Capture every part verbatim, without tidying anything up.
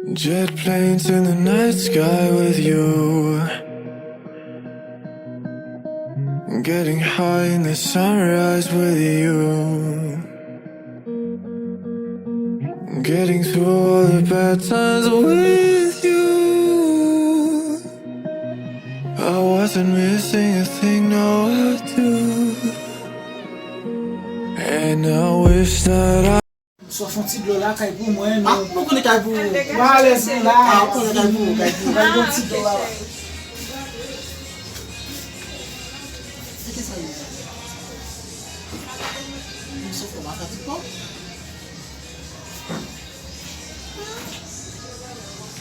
Jet planes in the night sky with you. Getting high in the sunrise with you. Getting through all the bad times with you. I wasn't missing a thing, no, I do. And I wish that I Swa fè yon ti dlo lakay pou mwen, non. Ah, nou konnen kay pou ou. Mwen alèz, nou la. Ah, ou konnen kay pou ou, kay pou ou. Kay pou yon ti dlo la. Se ki sa yo? M soufle makati kò.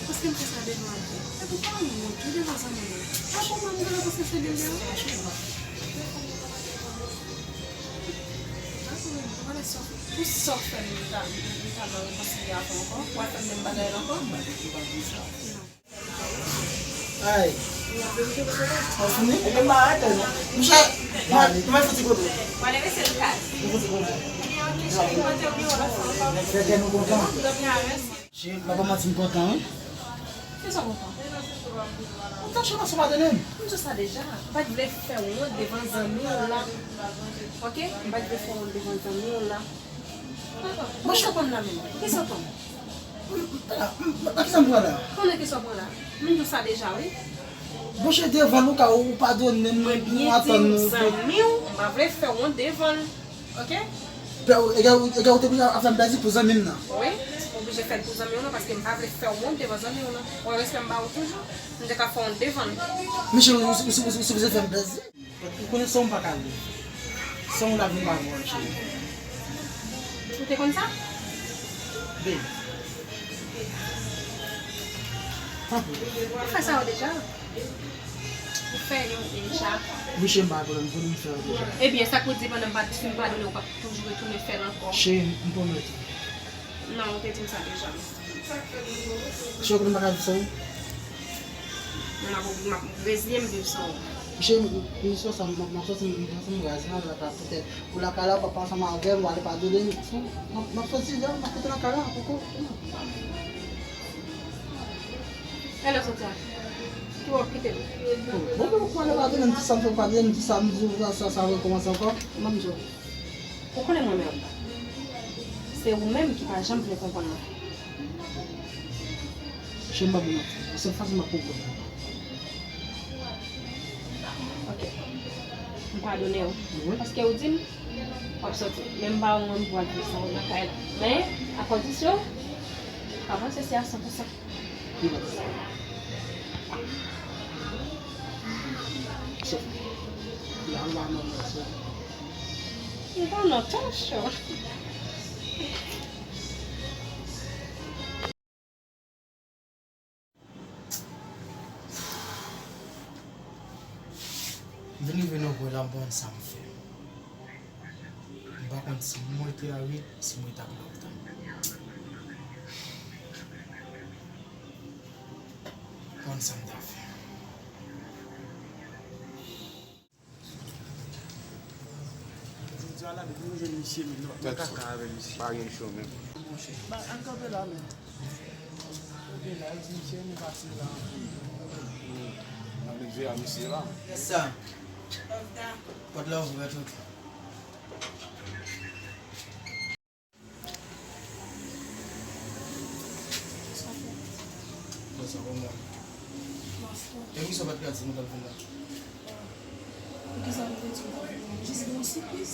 Paske m fè sa devan. E pou pa yon moun ki devan zanmi mwen. A bon, mwen m genlè paske se bebe a. Pou sa w fè m, m ta, m ta nan rekonsilye avè w ankò? W ap fè m menm bagay la ankò? Ay. Ou fini? Epi m pa arete non. Monchè, mwen, mwen fouti kote. Mwen fouti kote. Fè kè nou kontan. Cheri, m pa manti, m kontan, wi. Kisa w kontan? Ou tann cheri, m ap tande l. M di w sa deja. M pa t vle fè w wont devan zanmi w la. Oke? M pa t vle fè w wont devan zanmi w la. Monchè, konn nan men m. Kisa w konn? M, m, m, m, kisa m pran la? Konnen kisa w pran la. M di w sa deja, wi. Monchè, devan l ou ka, ou padone m, nou atann nou. Mwen byen di w, zanmi w, m pa vle fè w wont devan l. Oke? Pè, ou, egal, ou, egal, ou te oblije ap fè m plezi pou zanmi m nan. Wi, m oblije fè l pou zanmi w nan, paske m pa vle fè w wont devan zanmi w nan. Ou wè respè m ba ou toujou, m te ka fè w wont devan l. Michel, ou, ou, ou, ou sipoze fè m plezi. Ou konnen san w m pa ka viv. San w la vi m pa vwa, cheri. Ou te konn sa? Babe. Tanpri. Ou fè sa yo deja? Ou fè yo deja? Wi, cheri, m pa gen pwoblèm, m konnen m fè yo deja. Ebyen, sa k pou di pandan m pa, si m padone w, w p ap toujou retounen fè l ankò? Cheri, m pwomèt ou. Non, ou te di m sa deja. Cheri, ou konnen m pa ka viv san ou? Non, m ap, m ap reziye m viv san ou. Cheri, m, m sou sa, m, m ap soti, m, m, m raz, m raz, petèt. Ou lakay la, w p ap ansanm avè m, w ale padone m. M ap, m ap soti, m ap kite lakay la, koko. Lè w soti a, ki w ap kite m? Bon, bon, ou ale padone m, di sa m fè w padone m, di sa m di w, sa, sa, sa rekòmanse ankò. Ban m di w. Ou konnen mwen menm. Se ou menm ki pa janm vle konprann mwen. Cheri, m p ap manti. Sèl fason m ap konprann ou. Oke. M padone w. Wi. Paske ou di m, w ap soti. Men m pa wè w menm pou w al viv san w nan kay la. Men, a kondisyon, w pa panse se a san pou san. Li pa di sa. Chef. La, la, non, non, chef. Li pa non, tan cho. M vin rive nan pwen la, m pa konn sa m fè. M pa konn si m rete a uit, si m rete ak lòt la. M pa konn sa m ta fè. Jodi a la, depi nou jwenn misye, men nou pa kaka avè misye. Pa gen cho menm. Monchè. Ba, al kanpe la, men. Kanpe la, di misye, nou pase la. N ap veye a misye la. Yes, sir. Pòt la ouvè tout. Bonswa, kòman w ye? Bonswa. E poukisa w pa t ka di m w t ap vin la? Poukisa m te di w m t ap vin la? Jis gen yon sipriz.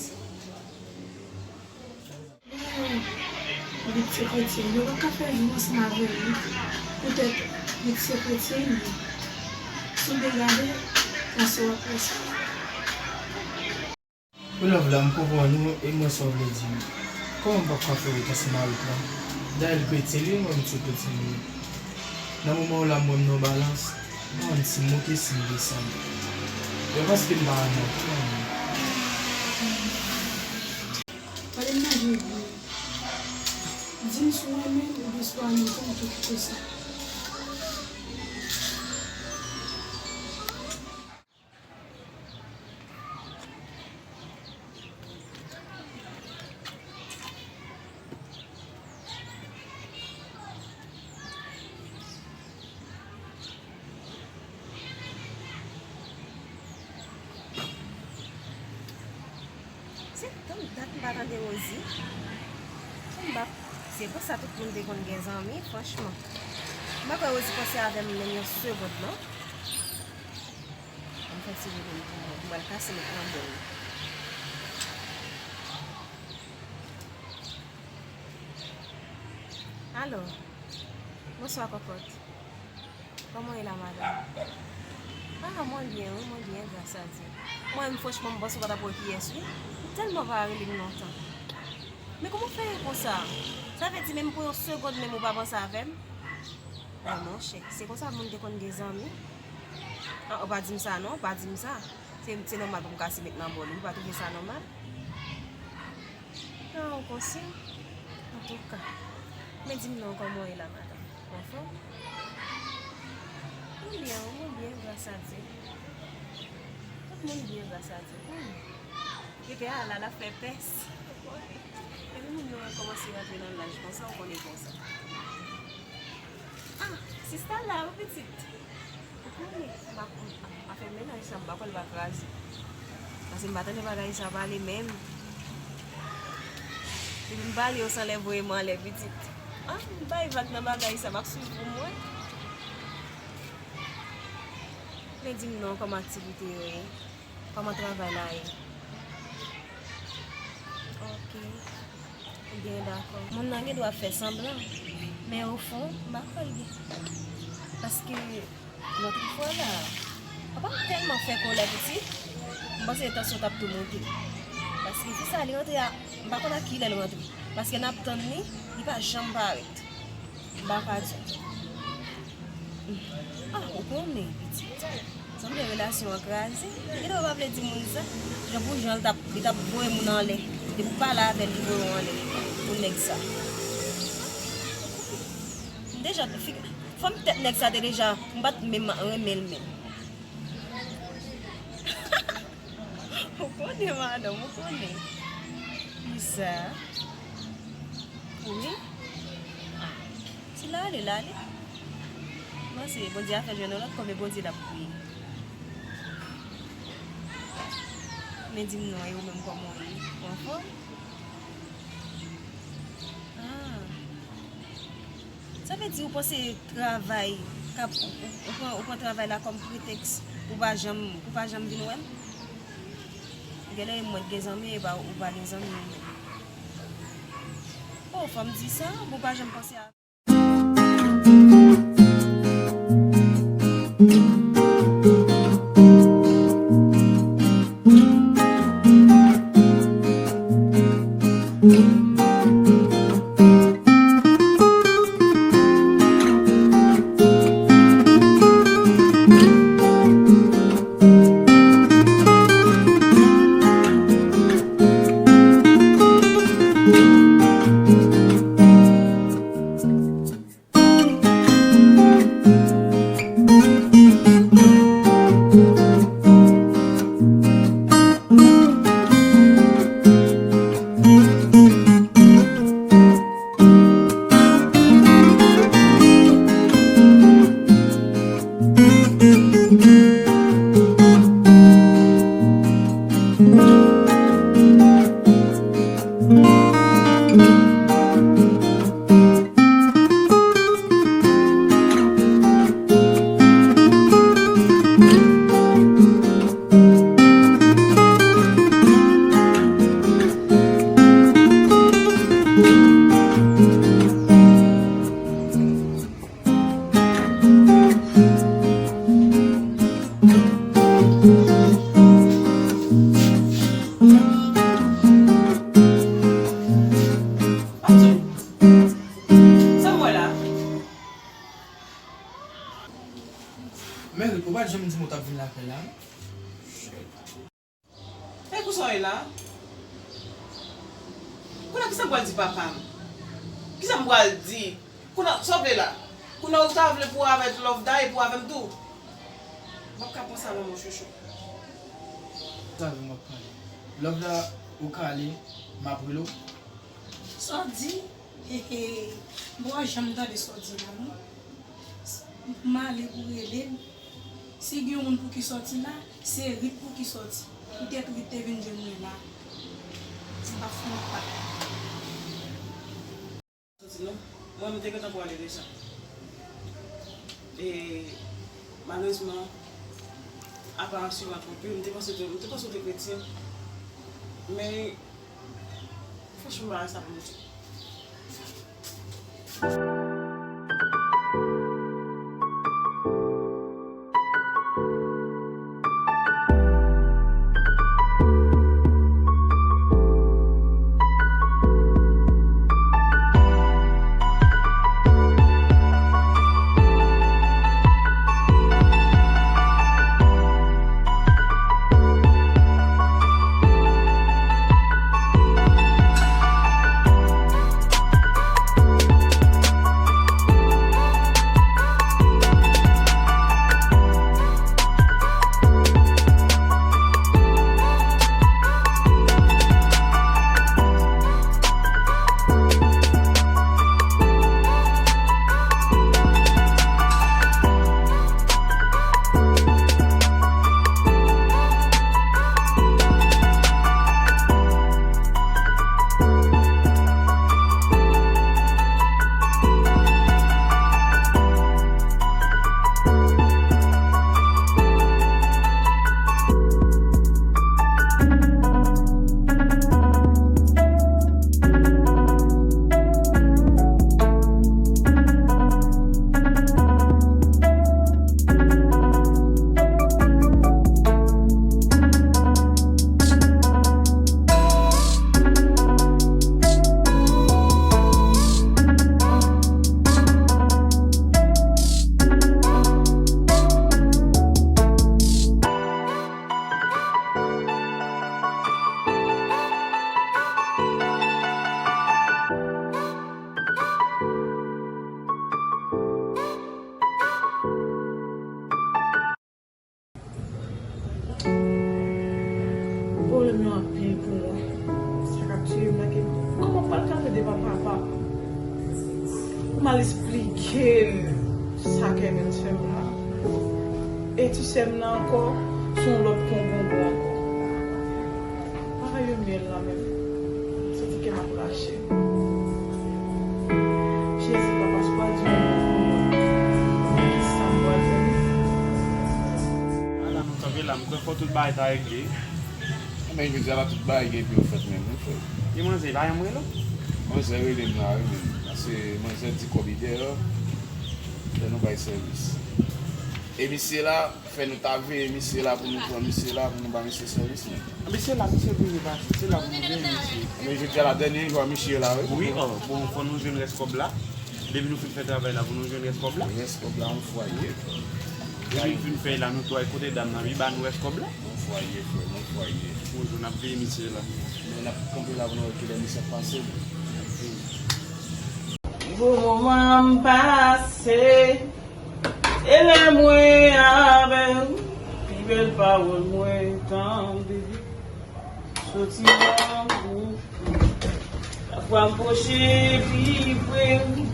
Li se kretyen. Yo pa ka fè jou ansanm avè l, wi. Poutèt li se kretyen, wi. Si w byen gade, panse w ap wè sa. Wi, love la, m konprann ou e m wè sa w vle di m. Kòman m p ap ka fè wout ansanm avèk la? Dayè, li kretyen li, mwen m sou kretyen li. Nan moman w la, m wè m nan balans, m pa konn si m monte, si m desann. Yo, paske m pa renmen w, m pa renmen w. Pale m nan je w, di m si w renmen m oubyen si w pa renmen m, kòman w te kite sa? Tande Rosie. M pa, se pou sa tout moun te konn gen zanmi, franchman. M pa kwè Rosie panse avè m menm yon segond, non. Ann fè ti rele l pou mwen, pou m al kase met nan bòl. Alo. Bonswa, kòkòt. Kòman w ye la, madanm? Ah, mwen byen, wi, mwen byen, gras a Dye. Mwen menm, franchman, m panse w pa t ap wè kiyès, wi. M tèlman pa rele m lontan. Men kòman w fè ye konsa? Sa vle di menm pou yon segond menm ou pa panse avè m? Mwen, monchè, se konsa moun te konn gen zanmi? Ah, ou pa di m sa non, ou pa di m sa. Se, se nòmal pou m kase met nan bòl, ou pa twouve sa nòmal? Ah, ou konsyan? Antouka. Men di m non, kòman w ye la, madanm? Ou anfòm? Mwen byen, wi, mwen byen, gras a Dye. Tout moun byen, gras a Dye. Hmm. Epi a la, l ap fè pès. Epi moun yo kòmanse rantre nan laj konsa, ou konnen konsa. Ah, sista la, wi, pitit. Ou konnen, m ap, m ap, m ap fè mennaj sa, m pa kwè l va kraze. Paske m pa tande bagay sa pale menm. Depi m pale yo, sa anlè voye m anlè, pitit. Ah, m bay vag nan bagay sa, m ap swiv pou m wè. Men di m non, kòman aktivite yo ye? Kòman travay la ye? Ok. Byen dakò. Moun nan gen dwa ap fè sanblan, men ofon, m pa kwè l gen. Paske lòt fwa la, papa m tèlman fè kòlè pitit, m panse tansyon t ap tou monte. Paske fi sa, li rantre a, m pa konn a kilè l rantre. Paske n ap tann li, li pa janm parèt. M pa ka di w. Ah, ou konnen, pitit. Sanble relasyon an kraze. Genlè ou pa vle di moun sa. Jan pou jan, li t ap, li t ap voye moun anlè. Depi w pale avè l, li voye w anlè. Pou nèg sa. M deja, fi, fanm tèt nèg sa te deja, m pa t menm renmen l menm. Ou konnen, madanm, ou konnen. Kisa? Wi. Ah. Si l ale, l ale. Mwen se Bondye a fè jwenn yon lòt kòb, e Bondye l ap priye. Men di m non, e ou menm kòman w ye? Ou anfòm? Ah. Sa vle di ou panse travay k ap, ou, ou, ou pran, ou pran travay la kòm pretèks pou pa janm, pou pa janm vin wè m? Genlè e mwen k gen zanmi, e pa ou pa gen zanmi ou menm. Oh, fò m di sa, pou pa janm panse a. Sa m wè la? Mary, ou pa t janm di m ou t ap vin lakay la, non? E pou sa w ye la? Kounye a, kisa m pral di papa m? Kisa m pral di? Kounye a, sa w vle la? Kounye a, ou ta vle pou w avèk Love Da e pou w avè m tou? M p ap ka pran sa non, mon chouchou. Sa vle m ap pale. Love Da, ou ka ale, m ap rele w. Sa w di? Hehe, m pa janm tande sa w di la, non. M ale pou rele l. Si gen yon moun pou ki sòti la, se Rit pou ki sòti. Poutèt Rit te vin jwenn mwen la. Soti non. Mwen, m te gentan pwale deja. E, malerezman, aparans yo ap anpil. M te panse te, m te panse w te kretyen. Men, franchman, bagay sa pou m di. Pwoblèm yo anpil pou mwen. Sa k ap tiye m la ke kòman m pral ka plede pa papa m? Kòman m al esplike l sa Kevin fè m la? E ti sè m nan ankò, se yon lòt kongongon ankò. Bagay yo myèl la menm. Santi kè m ap rache. Jezi, papa, si w pa di yon mo pou mwen, kisa m pral fè? Ala nou kanpe la, m kwè fò tout bagay ta regle. Enben, jodi a la tout bagay gen pou yo fèt menm, wi, frè. E manzè, pa janm rele w? Manzè rele m la, wi, men. Paske manzè di kòb li dèyè, lè nou bay sèvis. E misye la, fè nou ta veye misye la pou nou pran misye la, pou nou ba misye sèvis, men. Misye la, misye vini pase, se la pou nou veye misye. Men jodi a la, dènye jou a misye la, wi. Wi, o, bon, fò nou jwenn rès kòb la. Depi nou fin fè travay la, pou nou jwenn rès kòb la. Rès kòb la, yon fwa ye. Depi nou fin fè la, nou twal kote dam nan, li ba nou rès kòb la. Yon fwa ye, frè, yon fwa ye. Bonjou, n ap veye misye la. Men n ap kanpe la pou nou wè kilè misye ap pase. Bon moman m pase. E lè mwen avè w, pi bèl pawòl mwen tande. Soti nan bouch ou, chak fwa m pwoche pi pre w,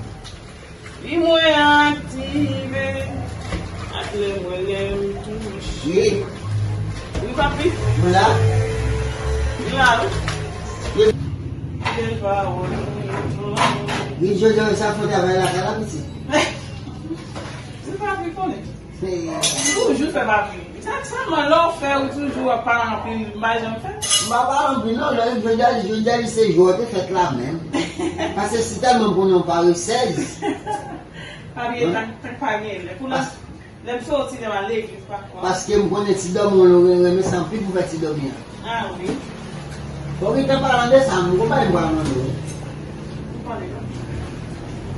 vi mwen aktive, ak lè mwen lè m touche. Wi. Wi, papi. Mwen la. Wi, la, wi. Wi. Pi bèl pawòl mwen tande. Wi, Jojo, sa fè travay lakay la, pitit. Se papi konnen. Toujou fè papi. Sa sèlman lè w fè, ou toujou ap pale anpil, m pa janm fè. M pa pale anpil non, lè jodi a, jodi a li se jou w te fèt la menm. Paske si tèlman m konnen w paresèz. Papi, e tak, tak pa gen lè. Pou lè, lè m soti, lè m al legliz, pa kwa. Paske m konnen ti dòmi w renmen sa anpil pou fè ti dòmi an. Ah wi. Bon, gentan palan de sa, m konprann m pral mande w. M konnen non.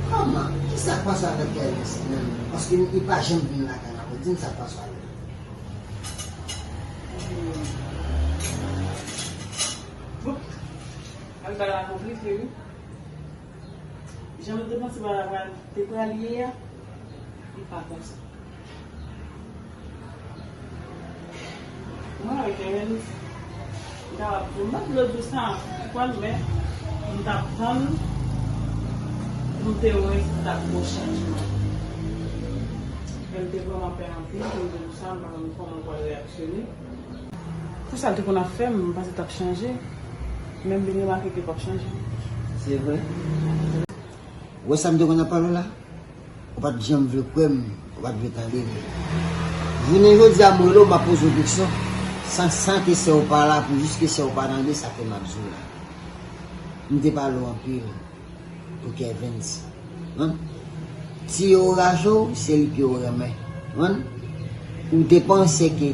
Kòman? Kisa k pase avèk Kevin menm? Paske li pa janm vin lakay la pou di m sa k pase avè l. Bon. Al bagay la konplike, wi. Jan nou te panse bagay la pral, te pral ye a, li pa konsa. Mwen avèk Ernest, m kapab di w, m pa t vle di w sa, ou konprann, men m t ap tann pou m te wè si t ap gen chanjman. Men m te vrèman pè anpil pou m te di w sa, m pa konn kòman w pral reyaksyone. Pou sa l te konn ap fè m, m panse t ap chanje. Menm vin remake ke pap chanje. Se vre. Ou wè sa m te konn ap pale w la? Ou pa t janm vle kwè m, ou pa t vle tande m. Jounen jodi a, m rele w, m ap poze w keksyon, san, san kesyon ou pa la, pou jis kesyon ou pa tande, sa fè m ap di w la. M te pale w anpil pou Kervens. Konprann? Ti yo raje w, se li ke w renmen. Konprann? Ou te panse ke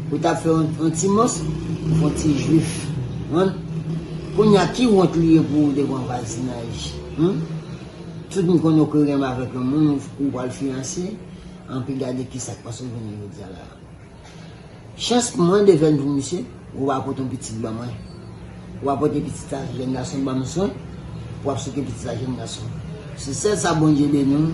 ou t ap fè yon, yon ti mons, ou fè yon ti jwif. Konprann? Kounye a, ki wont li ye pou ou devan vwazinaj? Hum? Tout moun konnen w ke renmen avèk yon moun, ou, ou pral fiyanse, anpi gade ki sa k pase w jounen jodi a la. Chans pou mwen, de jèn pou misye, ou va pote yon pitit ban mwen. Ou va pote pitit sa jèn gason ban m swen, ou ap souke pitit sa jèn gason. Se sèl sa Bondye beni w,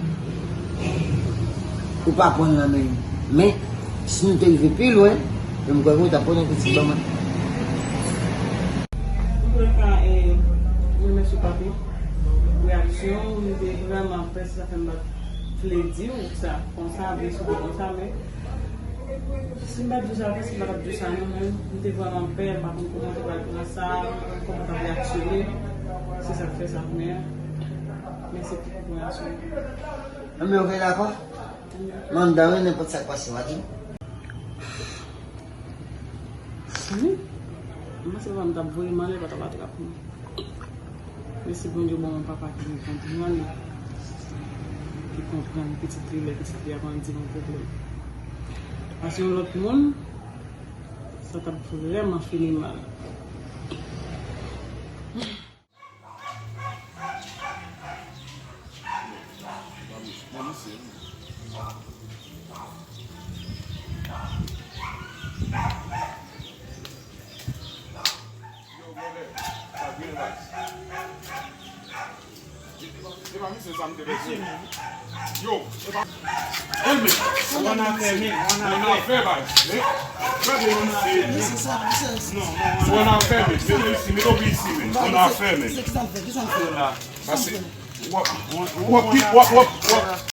ou pa pran l nan men m. Men, si nou te rive pi lwen, men m kwè ke ou t ap pote yon pitit ban mwen. Antouka, eh, m remèsye w, papi, pou reyaksyon w, m te vrèman pè, se sa fè m pa t vle di w sa konsa, vle sou konsa, men si m pa t di w sa, pèsonn pa t ap di w sa non, men m te vrèman pè, m pa konn kòman m te pral pran sa, kòman m t ap reyaksyone. Se sa k fè sa kounye a. Mèsi pou konpreyansyon. Anben, ok, dakò. M anndan wi, nenpòt sa k pase, w a di m. Wi. M panse papa m t ap voye m ale, pa t ap atrap mwen. Mèsi Bondye ban mwen papa ki konprann, ki konprann pitit li lè pitit li ap ann di l yon pwoblèm. Pase yon lòt moun, sa t ap vrèman fini mal. Yo, e pa misye sa m te bezwen. Yo, e pa. Elmi, ou ann afè, men, ou ann afè, baz. Men, gade misye. Non, non, ou ann afè, men. Mete isi, mete w isi, men. Ou ann afè, men. Pase, w ap, w ap, w ap, w ap, w ap.